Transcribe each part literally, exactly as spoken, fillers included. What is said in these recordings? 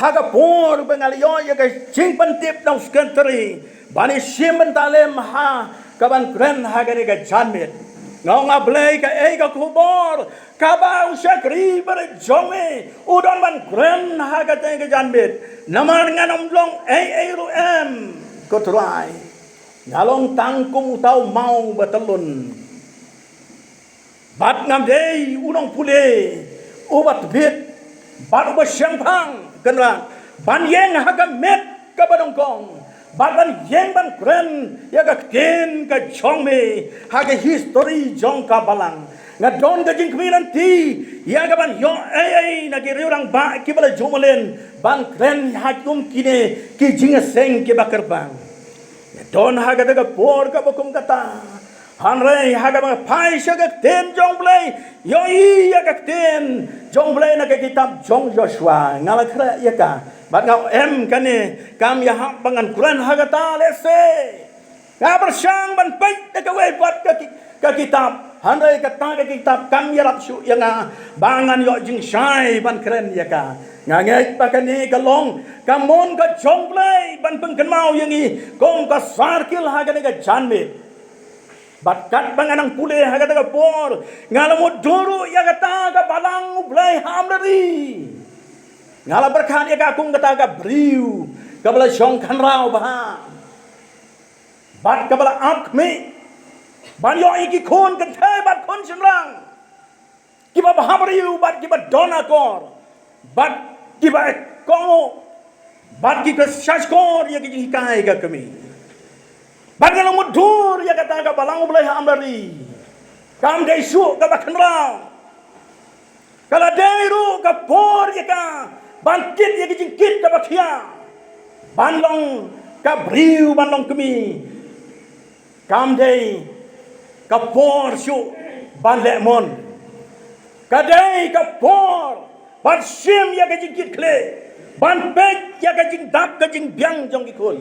Ha ka por ba nga la ïoh ïa ka jingpyntip na u secretary ban ïashim bynta lem ha kaban kren ha kane ka janmiet, nga ong, A Blei, kaei ka khubor kaba u shakri barit jong me u don ban kren ha kane ka janmiet? Namar ngan ym long ei ei ruh em, ko Trai. Nga long tang kum uta u maw ba tyllun. Bad ngam dei u nongpule uba tbit bad uba shemphang, Kynrad, ban ïeng ha ka met kaba nyngkong bad ban ïeng ban kren ïa ka ktien ka jong me ha ka histori jong ka balang. Nga don ka jingkmen lynti ïa kaban ïoh ei ei na ki riew rangbah kiba la ju mlien ban kren ha kum kine ki jingïaseng kiba kyrpang. Nga don ha kata ka por kaba kum kata. Hynrei ha kaba nga phai sha ka ktien jong U Blei, ïohi ïa ka ktien jong U Blei na ka kitab jong Joshua, nga la khreh ïa ka. Bad nga ong, em, kane kam ïahap ba ngan kren ha kata lehse. Nga pyrshang ban peit da kawei pat ka ki-, ka kitab. Hynrei kata ka kitab kam ïarap shuh ïa nga ba ngan ïoh jingshai ban kren ïa ka. Nga ngeit ba kane ka long ka mon ka jong U Blei ban pynkynmaw ïa ngi kum ka circle ha kane ka janmiet. Bad katba nga nang pule ha kata ka por, nga la mutdur ruh ïa kata ka balang U Blei ha Amlari. Nga la pyrkhat ïa ka kum kata ka briew kaba la shong khynraw bha bad kaba la ap khmih ban ïoh ïa ki khun kynthei bad khun shynrang kiba bhabriew bad kiba don akor bad kiba kohnguh bad kiba shahshkor ïa ki jinghikai ka kmie. Bad nga la mutdur ïa kata ka balang U Blei ha Amlari. Kam dei shuh kaba khynraw, ka la dei ruh ka por ïa ka ban kit ïa ki jingkit kaba khia, ban long ka briew, ban long kmie. Kam dei ka por shuh ban leh mon. Ka dei ka por ban shim ïa ka jingkitkhlieh, ban peit ïa ka jingdap ka jingbiang jong ki khun,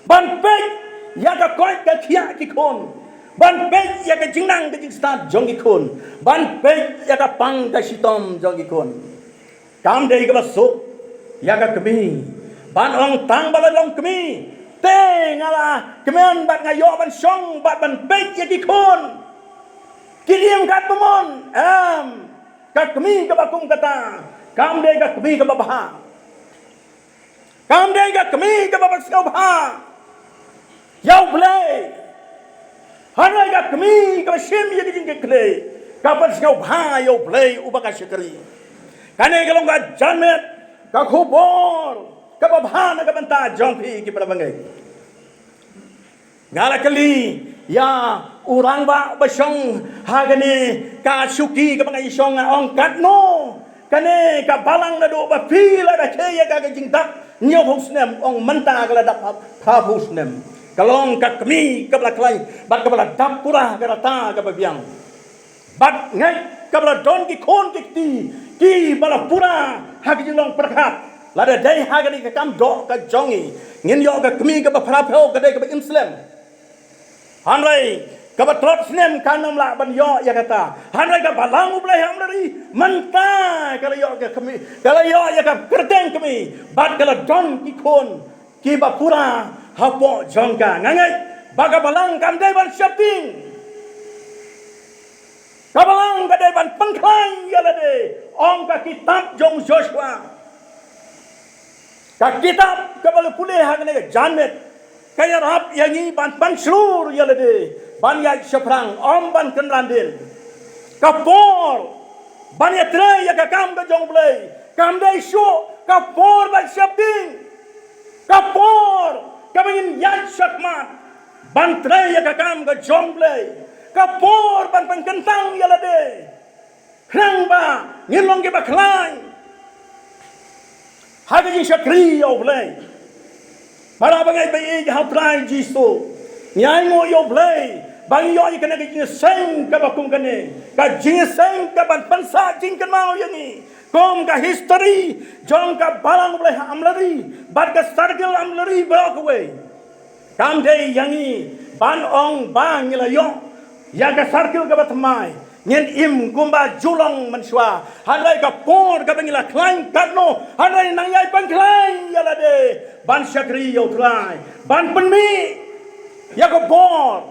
ban peit ïa ka koit ka khiah ki khun, ban peit ïa ka jingnang ka jingstad jong ki khun, ban peit ïa ka pang ka shitom jong ki khun. Kam dei kaba suk ïa ka kmie ban ong tang ba la long kmie te nga la kmen bad nga ïoh ban shong bad ban peit ïa ki khun. Ki dei kat ba mon, em, ka kmie kaba kum kata kam dei ka kmie kaba bha. Kam dei ka kmie kaba pynsngewbha ïa U Blei. Hynrei ka kmie kaba shim ïa ka jingkitkhlieh ka pynsngewbha ïa U Blei uba ka shakri. Kane ka long ka janmiet, ka khubor kaba bha na ka bynta jong phi ki para bangeit. Nga la kylli ïa u rangbah ba shong ha kane ka shuki kaba nga ïashong, nga ong katno kane ka balang naduh ba phi la da khie ïa ka ka jingdap hynñiewphew snem, ong mynta ka la dap phraphew snem. Ka long ka kmie kaba la khlaiñ bad kaba la dap pura ka rta kaba biang. Bad ngeit kaba la don ki khun ki kti kiba la pura ha ki jinglong pyrkhat. Lada dei ha kane ka kam doh ka jong ngi, ngin ïoh ka kmie kaba phraphew, ka dei kaba im slem. Hynrei kaba tlot snem kan ym lah ban ïoh ïa kata. Hynrei ka balang U Blei ha Amlari mynta ka la ïoh ka kmie, ka la ïoh ïa ka kyrteng kmie bad ka la don ki khun kiba pura hapoh jong ka. Nga ngeit ba ka balang kam dei ban sheptieng. Ka balang ka dei ban pynkhlaiñ ïa lade. Ong ka kitab jong Joshua, ka kitab kaba la pule ha kane ka janmiet, ka ïarap ïa ngi ban pynshlur ïa lade, ban ïaid shaphrang, ym ban kynran dien. Ka por ban ïatrei ïa ka kam ka jong U Blei kam dei shuh ka por ban sheptieng. Ka por kaba ngin ïaid shakhmat ban trei ïa ka kam ka jong U Blei. Ka por ban pynkyntang ïa lade khnang ba ngin long kiba khlaiñ ha ka jingshakri ïa U Blei. Para bangeit ba ïeit ha U Trai Jisu, ngi ainguh ïa U Blei ba ngi ïoh ïa kane ka jingïaseng kaba kum kane, ka jingïaseng kaban pynsah jingkynmaw ïa ngi kum ka histori jong ka balang U Blei ha Amlari bad ka circle Amlari baroh kawei. Kam dei ïa ngi ban ong ba ngi la ïoh ïa ka circle kaba thymmai, Ngin im kumba ju long mynshuwa. Hynrei ka por kaba ngi la khlaiñ katno, hynrei nang ïai pynkhlaiñ ïa lade ban shakri ïa U Trai, ban pynmih ïa ka bor.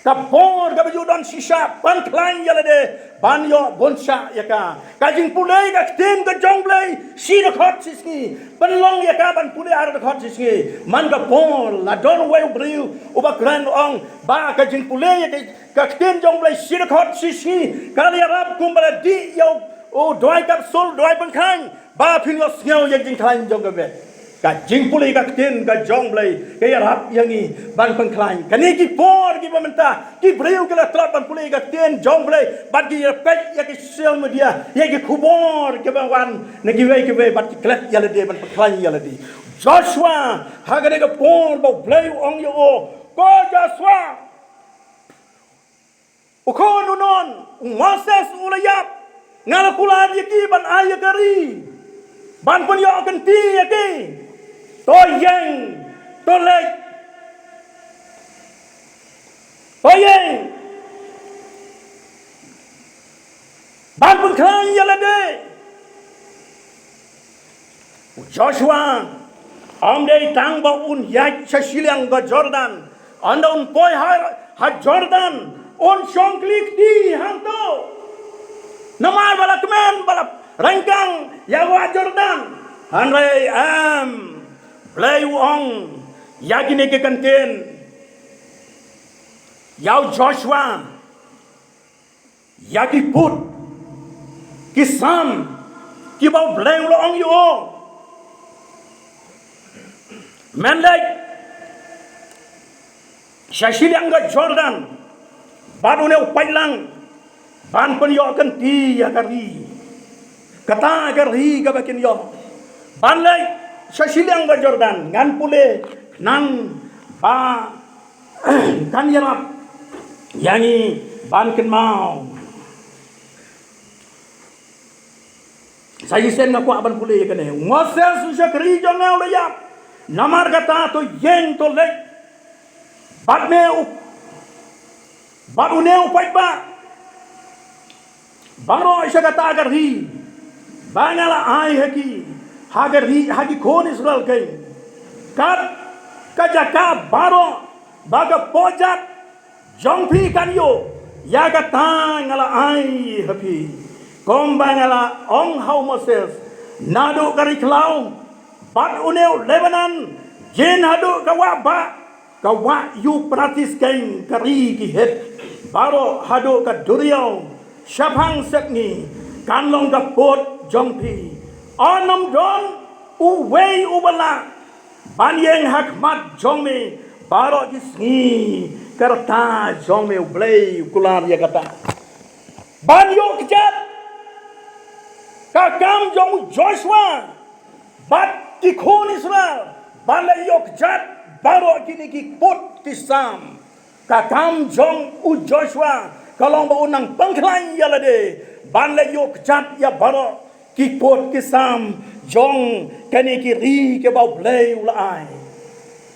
Ka bor kaba ju don shisha, pynkhlaiñ ïa lade ban ïoh bun shah ïa ka. Ka jingpule ka ktien ka jong U Blei shi dkhot shi sngi, pynlong ïa ka ban pule ar dkhot shi sngi. Man ka por la don uwei u briew uba kren, ong ba ka jingpule ïa ka ka ktien jong U Blei shi dkhot shi sngi ka la ïarap kumba la dih ïa u, u duwai kapsul, duwai pynkhlaiñ, ba phin ïohsngew ïa ka jingkhlaiñ jong ka met. Ka jingpule ka ktien ka jong U Blei ka ïarap ïa ngi ban pynkhlaiñ. Kane ki por kiba mynta ki briew ki la tlot ban pule ka ktien jong U Blei bad ki ïa peit ïa ki social media, ïa ki khubor kiba wan na kiwei kiwei bad ki klet ïa lade ban pynkhlaiñ ïa lade. Joshua, ha kane ka por ba U Blei u ong ïa u, ko Joshua, u khun u Nun, u Moses u la ïap, nga la kular ïa ki ban ai ïa ka ri, ban pynïoh kynti ïa ki. To ïeng, to leit, to ïeng ban pynkhlaiñ ïa lade. U Joshua, ym dei tang ba un ïaid sha shiliang ka Jordan, ynda un poi ha, ha Jordan, un shong kli kti hangto. Namar ba la kmen, ba la ryngkang ïa ka wah Jordan. Hynrei em, Blei u ong ïa kine ki kyntien ïa u Joshua, ïa ki pud, ki sam, kiba U Blei u la ong ïa u, men leit sha shiliang ka Jordan, bad une u pait lang ban pynïoh kynti ïa ka ri. Kata ka ri kaba kin ïoh ban leit sha shiliang ka Jordan, ngan pule nang ba kan ïarap ïa ngi ban kynmaw. Sa shisien nga kwah ban pule ïa kane. Moses u shakri jong nga u la ïap. Namar kata to ïeng, to leit bad me u, bad une u paidbah baroh sha kata ka ri ba nga la ai ha ki, ha ka ri, ha ki khun Israel kein. Kat ka jaka baroh ba ka pyrshah jong phi kan ïoh, ïa kata nga la ai ha phi. Kumba nga la ong ha u Moses, naduh ka ri khlaw bad une u Lebanon, jin haduh ka wah bah, ka wah Euphrates kein, ka ri ki Hit baroh haduh ka duriaw shaphang sepngi, kan long ka pud jong phi. Ym don uwei uba lah ban ïeng ha khmat jong me baroh ki sngi ka rta jong me. U Blei u kular ïa kata. Ban ïoh kjat ka kam jong u Joshua bad ki khun Israel ban leit ïoh kjat baroh kine ki pud ki sam. Ka kam jong u Joshua ka long ba un nang pynkhlaiñ ïa lade ban leit ïoh kjat ïa baroh ki pud ki sam jong kane ki ri kiba U Blei u la ai.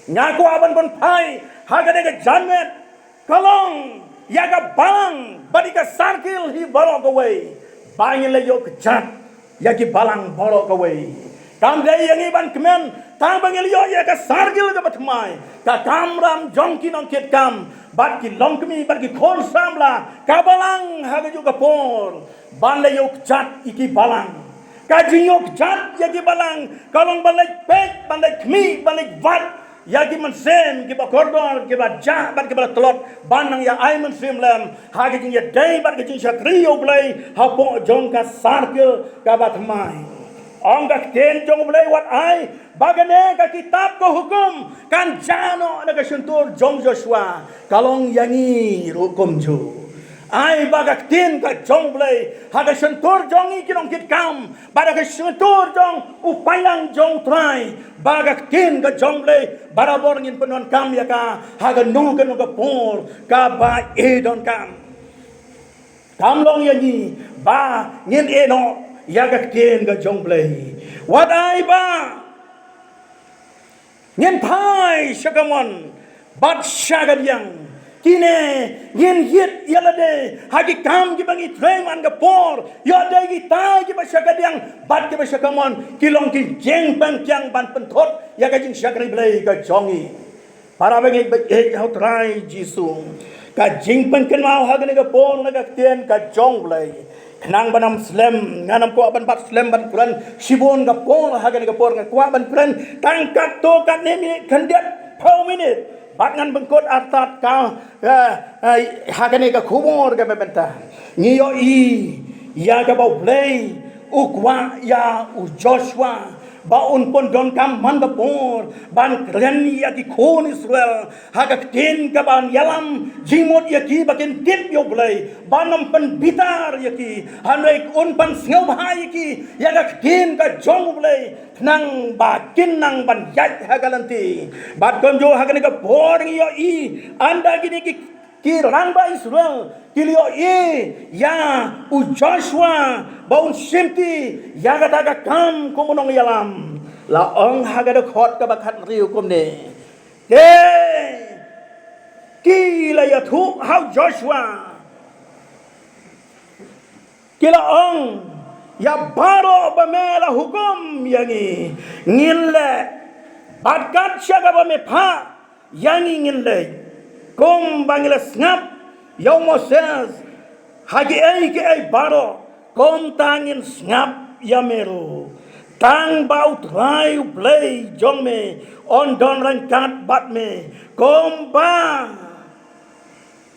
Nga kwah ban pynphai ha kane ka janmiet, ka long ïa ka balang bad ïa ka circle hi baroh kawei, ba ngin leit ïoh kjat ïa ki balang baroh kawei. Kam dei ïa ngi ban kmen tang ba ngin leit ïoh ïa ka circle kaba thymmai, ka kamram jong ki nongkitkam bad ki longkmie bad ki khun samla, ka balang ha kajuh ka por ban leit ïoh kjat ïa ki balang. Ka jingïoh kjat ïa ki balang ka long ban leit peit, ban leit khmih, ban leit wad ïa ki mynsiem kiba kordor, kiba jah bad kiba la tlot, ban nang ïa ai mynsiem lem ha ka jingïadei bad ka jingshakri ïa U Blei hapoh jong ka circle kaba thymmai. Ong ka ktien jong U Blei, wat ai ba kane ka kitab ka hukum kan jah noh na ka shyntur jong Joshua. Ka long ïa ngi ruh kumjuh. Ai ba ka ktien ka jong U Blei ha ka shyntur jong ngi ki nongkitkam, bad ha ka shyntur jong u paidlang jong U Trai, ba ka ktien ka jong U Blei barabor ngin pyndonkam ïa ka ha kano kano ka por kaba i donkam. Kam long ïa ngi ba ngin ïeh noh ïa ka ktien ka jong U Blei. Wat ai ba ngin phai sha ka mon bad sha ka diang, Kine ngin hit ïa lade ha ki kam kiba ngi trei man ka por, ïoh dei kita kiba sha kadiang bad kiba sha kamon ki long ki jingpynkhiang ban pynthut ïa ka jingshakri Blei ka jong ngi. Para bangeit ba ïeit ha u Trai Jisu, ka jingpynkynmaw ha kane ka por na ka ktien ka jong u Blei. Khnang ban ym slem, ngan ym kwah ban bat slem ban kren shibun ka por ha kane ka por, nga kwah ban kren tang katto katne minit khyndiat phew minit. Bad ngan pynkut artat ka, eh, eh, ha kane ka khubor kaba mynta. Ngi ïohi ïa kaba u Blei u kwah ïa u Joshua ba un pyndonkam man ka por ban kren ïa ki khun Israel ha ka ktien kaban ïalam jingmut ïa ki ba kin tip ïa u Blei, ban ym pynbitar ïa ki. Hynrei un pynsngewbha ïa ki ïa ka ktien ka jong u Blei, khnang ba kin nang ban ïaid ha ka lynti. Bad kumjuh ha kane ka por ngi ïohi ynda kine ki, ki rangbah Israel ki la ïohi ïa u Joshua ba un shimti ïa kata ka kam kum u nongïalam. La ong ha ka dkhot kaba khathynriew kumne: Te ki la ïathuh ha u Joshua, ki la ong: Ïa baroh ba me la hukum ïa ngi ngin leh, bad kat sha kaba me phah ïa ngi ngin leit, kumba ngi la sngap ïa u Moses ha kiei kiei baroh, kumta ngin sngap ïa me ruh. Tang ba u Trai u Blei jong me un don ryngkat bad me, kumba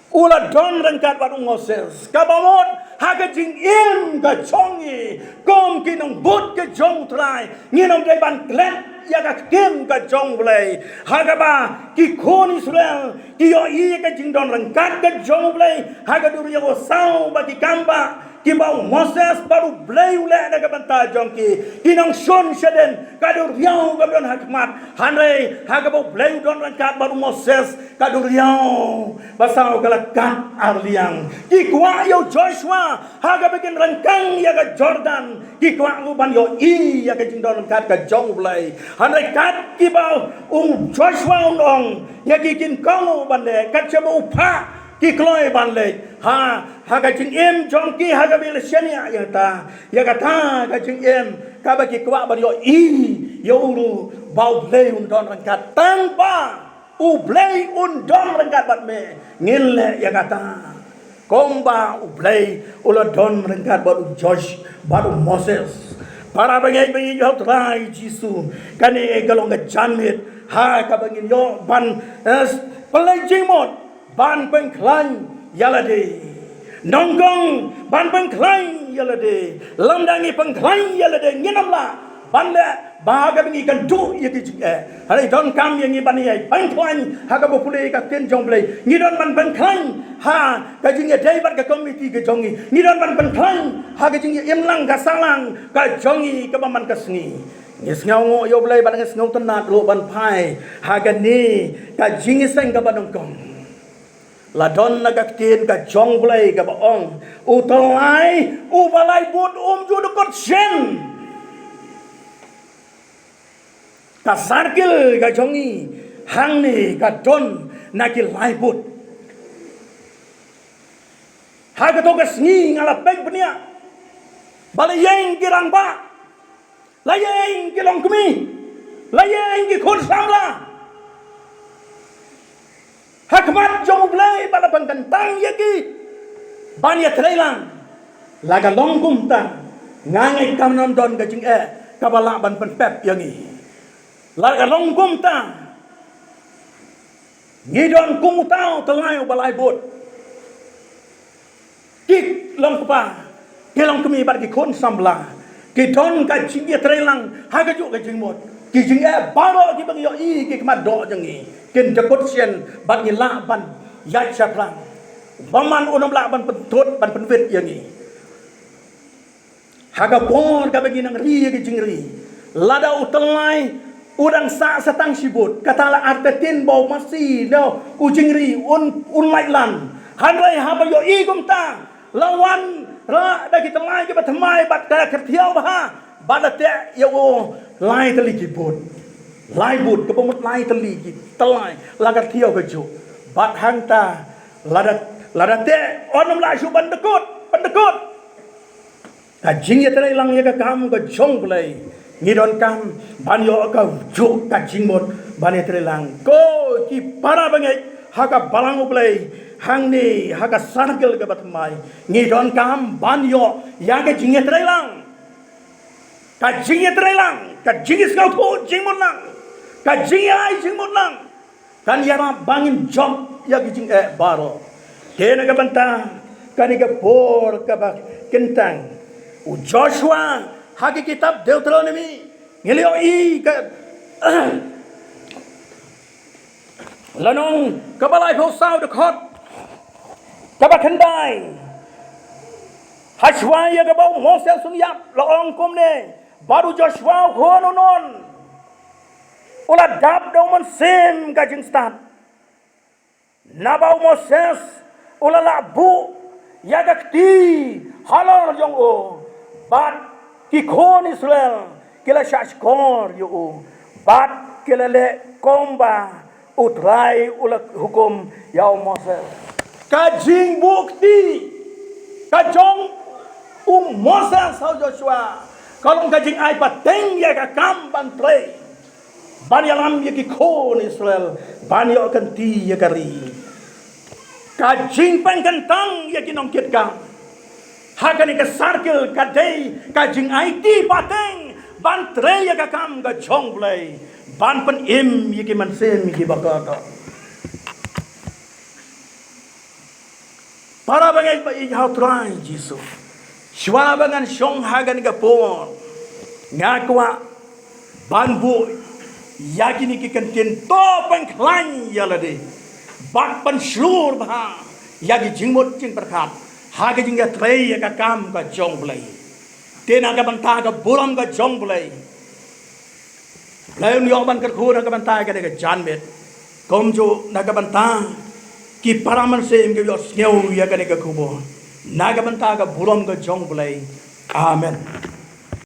u la don ryngkat bad u Moses. Kaba mut ha ka jingim ka jong ngi kum ki nongbud ka jong u Trai, ngin ym dei ban klet ïa ka ktien ka jong u Blei. Ha kaba ki khun Israel ki ïohi ïa ka jingdon ryngkat ka jong u Blei ha ka duriaw saw bad ki kambah kiba u Moses bad u Blei u leh na ka bynta jong ki, ki nongshun shadien, ka duriaw kaba don ha khmat. Hynrei ha kaba u Blei u don ryngkat bad u Moses, ka duriaw basaw ka la kat arliang. Ki kwah ïa u Joshua ha kaba kin ryngkang ïa ka Jordan, ki kwah ruh ban ïohi ïa ka jingdon ryngkat ka jong u Blei. Hynrei kat kiba u Joshua un ong ïa ki, kin kohnguh ban leh, kat shaba u phah ki kloi ban leit. Ha, ha ka jingim jong ki ha kaba la shaniah ïa kata, ïa kata ka jingim kaba ki kwah ban ïohi ïa u ruh ba u Blei un don ryngkat. Tang ba u Blei un don ryngkat bad me, ngin leh ïa kata kumba u Blei u la don ryngkat bad u Josh, bad u Moses. Para bangeit ba ïeit ha u Trai Jisu, kane ka long ka janmiet ha kaba ngin ïoh ban, eh, pynleit jingmut ban pynkhlaiñ ïa lade. Nyngkong ban pynkhlaiñ ïa lade. Lymda ngi pynkhlaiñ ïa lade ngin ym lah ban leh ba ha kaba ngi kynduh ïa ki jingeh. Hynrei donkam ïa ngi ban ïai pynkhlaiñ ha kaba pule ka ktien jong u Blei. Ngi don ban pynkhlaiñ ha ka jingïadei bad ka komiti ka jong ngi. Ngi don ban pynkhlaiñ ha ka jingïaimlang ka sahlang ka jong ngi kaba man ka sngi. Ngi sngewnguh ïa u Blei bad ngi sngewtynnad ruh ban phai ha kane ka jingïaseng kaba nyngkong. La don na ka ktien ka jong u Blei kaba ong, u tyllai uba laibud um ju dkut shen. Ka circle ka jong ngi hangne ka don na ki laibud. Ha kato ka sngi nga la peit bniah ba la ïeng ki rangbah, la ïeng ki longkmie, la ïeng ki khun samla ha khmat jong u Blei ba la pynkyntang ïa ki ban ïatreilang. La ka long kumta, nga ngeit kam nym don ka jingeh kaba lah ban pynpep ïa ngi. La ka long kumta, ngi don kum uta u tyllai uba laibud. Ki longkpa, ki longkmie bad ki khun samla ki don ka jingïatreilang ha kajuh ka jingmut. Ki jingeh baroh kiba ngi ïohi ki khmat doh jong ngi kin dkut shen bad ngi lah ban ïaid shaphrang. Bymman un ym lah ban pynthut ban pynwit ïa ngi. Ha ka por kaba ngi nang ri ïa ka jingri, lada u tyllai u dang sah sa tang shibut, kata la artatien ba u masi na u jingri un, un lait lan. Hynrei haba ïohi kumta, la wanrah da ki tyllai kiba thymmai bad ka kyrthiaw bha, bad la teh ïa u lai tylli ki bud. Lai bud, kaba mut lai tylli ki tyllai, la kyrthiaw kajuh. Bad hangta Lada, lada te, yn ym lah shuh ban dkut, ban dkut. Ka jingïatreilang ïa ka kam ka jong U Blei. Ngi donkam ban ïoh kajuh ka jingmut ban ïatreilang. Ko ki para bangeit ha ka balang U Blei, hangne ha ka circle kaba thymmai, ngi donkam ban ïoh ïa ka jingïatreilang. Ka jingïatreilang, ka jingïasngewthuh jingmut lang, ka jingïai jingmut lang. Kan ïarap ba ngin jop ïa ki jingeh baroh. Te na ka bynta kane ka por kaba kyntang, u Joshua ha ka kitab Deuteronomi, ngi la ïohi ka lynnong kaba laiphew saw, dkhot kaba khyndai. Hashwa ïa kaba u Moses u ïap, la ong kumne: Bad u Joshua u khun u Nun u la dap da u Mynsiem ka jingstad, naba u Moses u la lah buh ïa ka kti halor jong u, bad ki khun Israel ki la shahshkor ïa u, bad ki la leh kumba U Trai u la hukum ïa u Moses. Ka jingbuh kti ka jong u Moses ha u Joshua ka long ka jingai pateng ïa ka kam ban trei, ban ïalam ïa ki khun Israel ban ïoh kynti ïa ka ri. Ka jingpynkyntang ïa ki nongkitkam ha kane ka circle ka dei ka jingaiti pateng ban trei ïa ka kam ka jong U Blei, ban pynim ïa ki mynsiem kiba kordor. Para bangeit ba ïeit ha u Trai Jisu, shwa ba ngan shong ha kane ka por, nga kwah ban buh ïa kine ki kyntien, to pynkhlaiñ ïa lade bad pynshlur bha ïa ki jingmut jingpyrkhat ha ka jingïatrei ïa ka kam ka jong U Blei. Te na ka bynta ka burom ka jong U Blei, Blei un ïoh ban kyrkhu na ka bynta kane ka janmiet, kumjuh na ka bynta ki para mynsiem kiba ïohsngew ïa kane ka khubor, na ka bynta ka burom ka jong U Blei. Amen.